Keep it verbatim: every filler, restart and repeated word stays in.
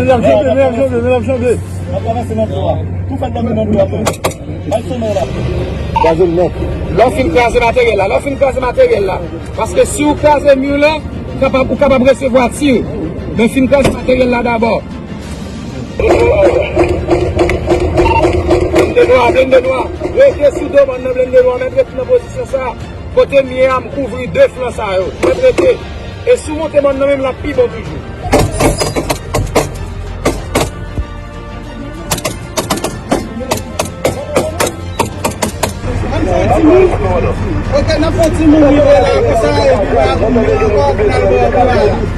Mesye ap janbe, mesye ap janbe, mesye ap janbe. N ap avanse nan dlo a. Tou fèt dòmi nan dlo a tou. Bay somèy la. Gazoun nèt. Lè w fin kraze materyèl la, lè w fin kraze materyèl la. Paske si w kraze mi la, kapab, ou kapab resevwa tir. Men fin kraze materyèl la dabò. Blende nwa, blende nwa. Rete sou do mòn nan, blende nwa, mèt rete nan pozisyon sa. Kote m ye a, m kouvri de flan sa yo. Mèt rete. E si w monte mòn nan menm, l ap pi bon toujou. Ann fè yon ti mouvman. Ok, n ap fè yon ti mouvman la, konsa, epi n ap mouvman ankò, epi n al bò kounye a la.